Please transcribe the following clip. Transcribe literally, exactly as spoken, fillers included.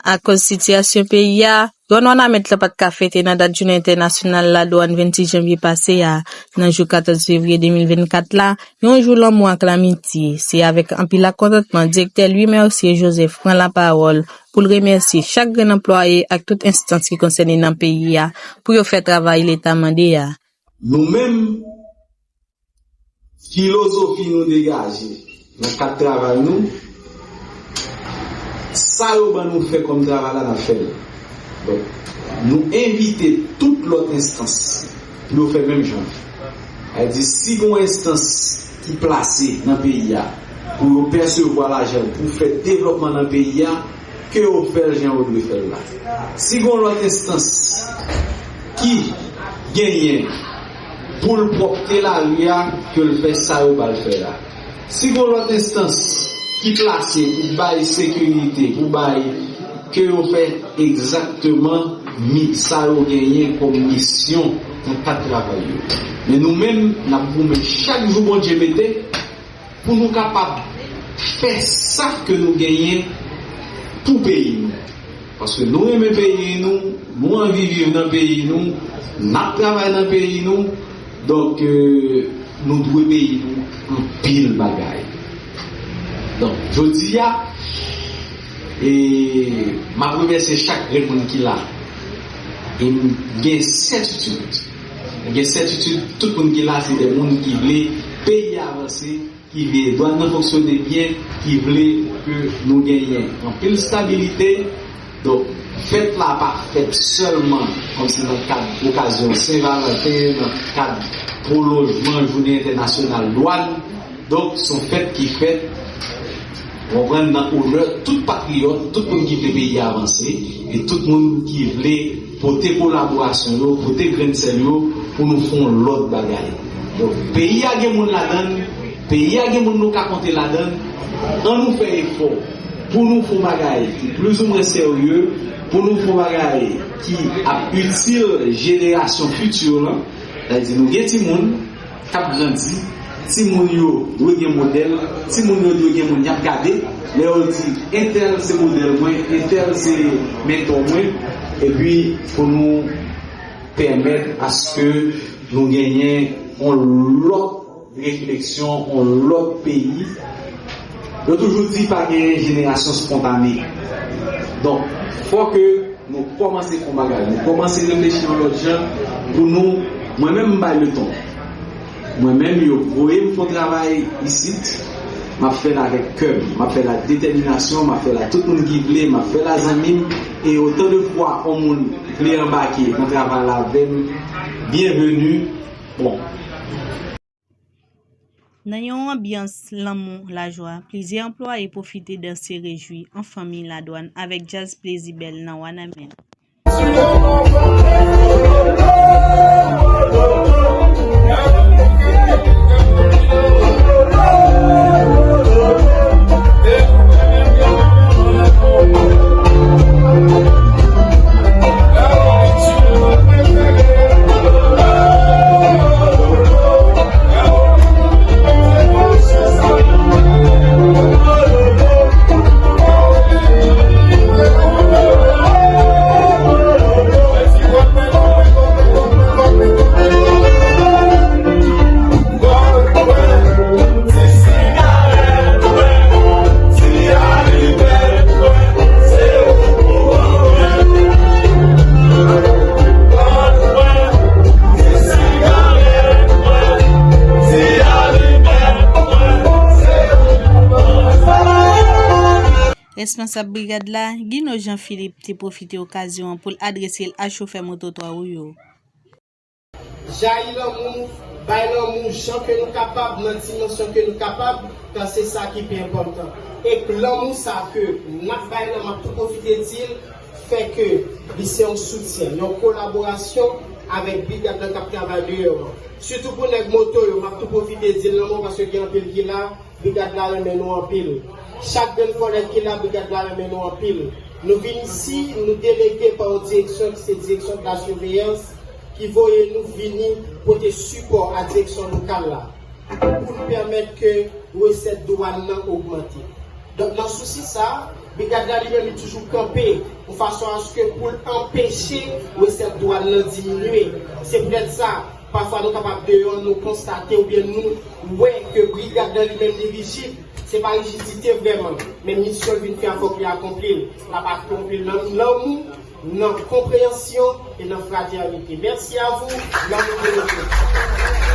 Akoz sitiyasyon peyi a, Dwàn Wanament lan pa t ka fete nan dat Jounen Entènasyonal Ladwàn vennsis janvye pase a. Nan jou katòz fevriye de mil vennkat la, yon jou lanmou ak lamitye, se avèk anpil akontantman Direktè Louis Mercier Joseph pran lapawòl pou l remèsye chak grenn anplwaye ak tout enstans ki konsène nan peyi a pou yo fè travay Leta mande a. Nou menm, filozofi nou degaje nan kad travay nou, sa yo ban nou fè kòm travay la, n ap fè l. Donk, nou envite tout lòt enstans pou yo fè menm jan. Sa vle di, si gen yon enstans ki plase nan peyi a pou yo pèsevwa lajan pou fè devlòpman nan peyi a, ke yo fè l jan yo dwe fè l la. Si gen yon lòt enstans ki genyen pou l pwòpte lari a, ke l fè sa yo ba l fè a. Si gen yon lòt enstans ki plase pou bay sekirite, pou bay, ke yo fè egzakteman mi-, sa yo genyen kòm misyon nan kad travay yo. Men nou menm, n ap goumen chak jou Bondye mete pou nou kapab fè sa ke nou genyen pou peyi nou. Paske nou renmen peyi nou, nou anvi viv nan peyi nou, n ap travay nan peyi nou, donk, euh, nou dwe peyi nou anpil bagay. Donk, jodi a, e, m ap remèsye chak grenn moun ki la. E m gen sètitid. M gen sètitid, tout moun ki la, se de moun ki vle peyi a avanse, ki vle dwàn nan fonksyone byen, ki vle ke nou genyen anpil stabilite. Donk, fèt la pa fèt sèlman kòmsi nan kad okazyon Sen Valanten, nan kad pwolonjman Jounen Entènasyonal Dwàn. Donk, se yon fèt ki fèt, w konprann, nan onè tout patriyòt, tout moun ki vle peyi a avanse, e tout moun ki vle pote kolaborasyon yo, pote grenn sèl yo pou nou fè yon lòt bagay. Donk, peyi a gen moun ladan l, peyi a gen moun nou ka konte ladan l, ann nou fè efò pou nou fè yon bagay ki plizoumwen serye, pou nou fè yon bagay ki ap itil jenerasyon fiti lan. Sa vle di nou gen timoun k ap grandi, timoun yo dwe gen modèl, timoun yo dwe gen moun y ap gade, lè yo di entèl se modèl mwen, entèl se mentò mwen, epi pou nou pèmèt aske nou genyen yon lòt refleksyon, yon lòt peyi. Yo toujou di pa gen jenerasyon spontane. Donk, fò ke nou kòmanse fè yon bagay, nou kòmanse reflechi yon lòt jan pou nou, mwen menm m bay leton. Mwen menm yo voye m fè yon travay isit, m ap fè l avèk kè m, m ap fè l ak detèminasyon, m ap fè l ak tout moun ki vle, m ap fè l ak zanmi m, e otan de fwa yon moun vle anbake nan travay la avè m, byenveni. Bon. Nan yon anbyans lanmou, lajwa, plizyè anplwaye pwofite danse rejwi an fanmi Ladwàn avèk djaz Plezi Bèl nan Wanament. Responsab brigad la, Guino Jean Philippe, te pwofite okazyon an pou l adrese l a chofè mototwa yo. Jayi lanmou, bay lanmou jan ke nou kapab, nan dimansyon ke nou kapab, kan se sa ki pi enpòtan. E lanmou sa ke n ap bay la, m ap tou pwofite di l, fè ke li se yon soutyen, yon kolaborasyon avèk brigad lan k ap travay deyò an. Sitou pou nèg moto yo, m ap tou pwofite di l lanmou paske gen anpil ki la, brigad la renmen nou anpil. Chak grenn fò nèg ki la, brigad la renmen nou anpil. Nou vin isi, nou delege pa yon direksyon ki se direksyon de la surveillance, ki voye nou vini pote sipò a direksyon lokal la pou n pèmèt ke resèt dwàn nan ogmante. Donk, nan sousi sa, Brigad la li menm li toujou kanpe yon fason aske pou l anpeche resèt dwàn nan diminye. Se poutèt sa, pafwa nou kapab deyò, nou konstate oubyen nou wè ke brigad la li menm li rijid. Se pa rijidite vrèman, men misyon l vin fè a fòk li akonpli l. L ap akonpli l nan lanmou, nan konpreyansyon e nan fratènite. Merci à vous, lanmou pou nou tout.